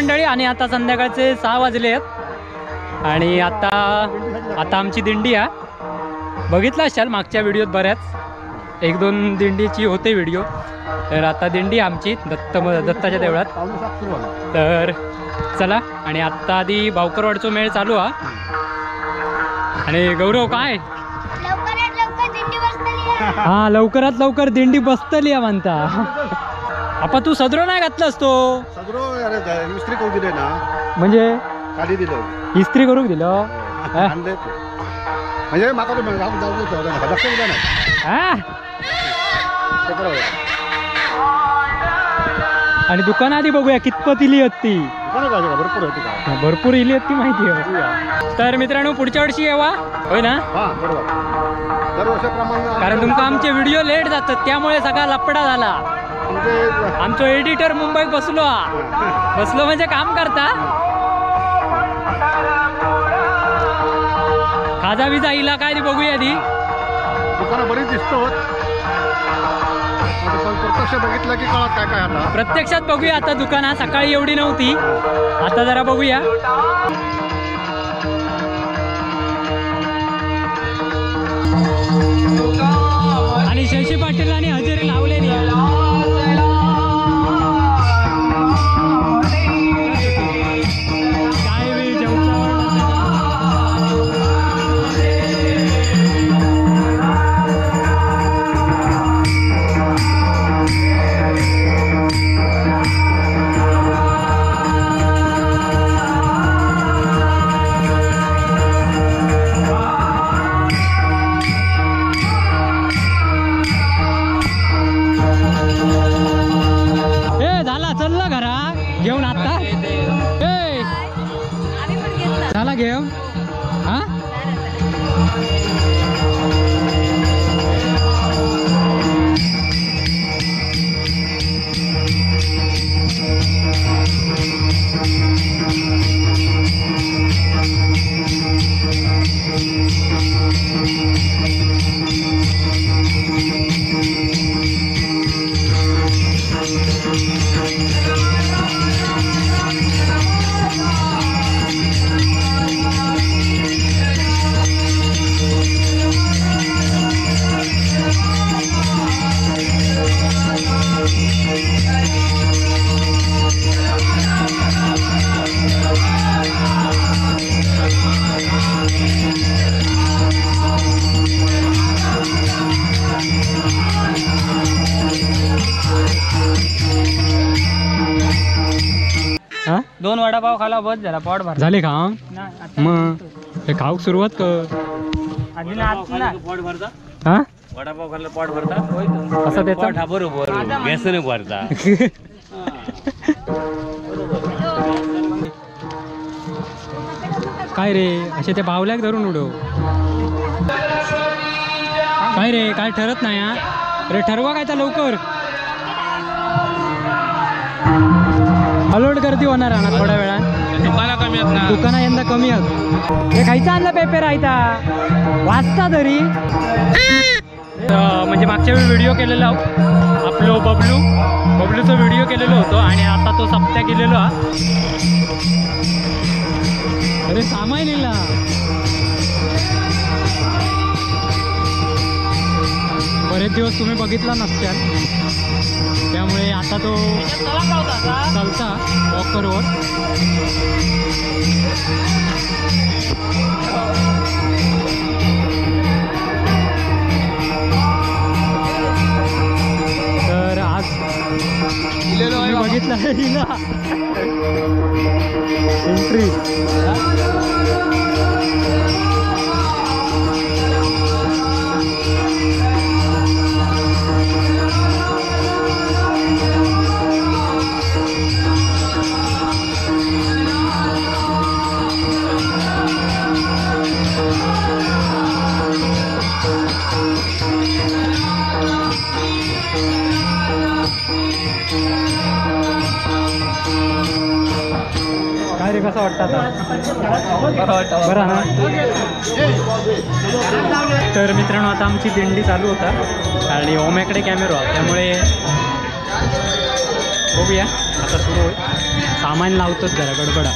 मंडळी, आणि आता संध्याकाळचे 6 वाजले आहेत आणि आता आता आमची दिंडी आहे. बघितलं असाल मागच्या व्हिडिओत बऱ्याच 1-2 दिंडीची होते व्हिडिओ. तर आता दिंडी आमची दत्ताच्या देवळात. तर चला, आणि आत्ता आधी भावकरवाडचो मेळ चालू हा. आणि गौरव काय, हा लवकरात लवकर दिंडी बसतली हा म्हणता. आपा तू सदरो नाही घातलास तो? सदरो अरे इस्त्री करू दिले ना, म्हणजे काढी दिलं, इस्त्री करू दिलं म्हणजे माका लक्ष दिलं नाही. आणि दुकान आधी बघूया कितपत इली आहेत ती. भरपूर होती, भरपूर इली आहेत ती माहिती आहे. तर मित्रांनो पुढच्या वर्षी येवा होय ना, बरोबर दरवर्षाप्रमाणे, कारण तुमका आमचे व्हिडिओ लेट जातात त्यामुळे सगळा लपडा झाला. आमचो एडिटर मुंबईत बसलो, बसलो म्हणजे काम करता. खाजा बिजा इला काय बघूया आधी. दुकानं बरीच दिसतो, प्रत्यक्ष बघितलं की कळत काय काय. आता प्रत्यक्षात बघूया आता दुकान सकाळी एवढी नव्हती, आता जरा बघूया. आणि शशी पाटील आणि हजेरी लावलेली. घेऊन आता झाला घेऊन. हा दोन वडापाव खाला बस झाला, पोट भर झाले का? मग हे खाऊक सुरुवात कर. पोट भरता हा, वडापाव खाल्ला पोट भरता असं त्याचा पोट बरोबर गॅसने भरता. काय रे असे त्या बावल्याक धरून उडव. काय रे काय ठरत नाही हा? अरे ठरवा काय तर लवकर, अलोट गर्दी होणार आहे ना थोड्या वेळात. दुकाना कमी आहेत ना, दुकाना यंदा कमी आहेत. हे खायचं आणलं पेपर आयता वाचता तरी. म्हणजे मागच्या वेळी व्हिडिओ केलेला आपलो बबलू, बबलूचा व्हिडिओ केलेलो होतो आणि आता तो सप्त्या केलेलो हा. अरे सामान लिहिला. बरेच दिवस तुम्ही बघितला नसत्याल, त्यामुळे आता तो चालता वॉकरवर. तर आज बघितलं हिला एंट्री. काय रे कसं वाटतं आता? बरं ना. तर मित्रांनो आता आमची दिंडी चालू होता आणि ओम्याकडे कॅमेरा, त्यामुळे बघूया आता सुरू होईल. सामान लावतोच जरा गडबडा.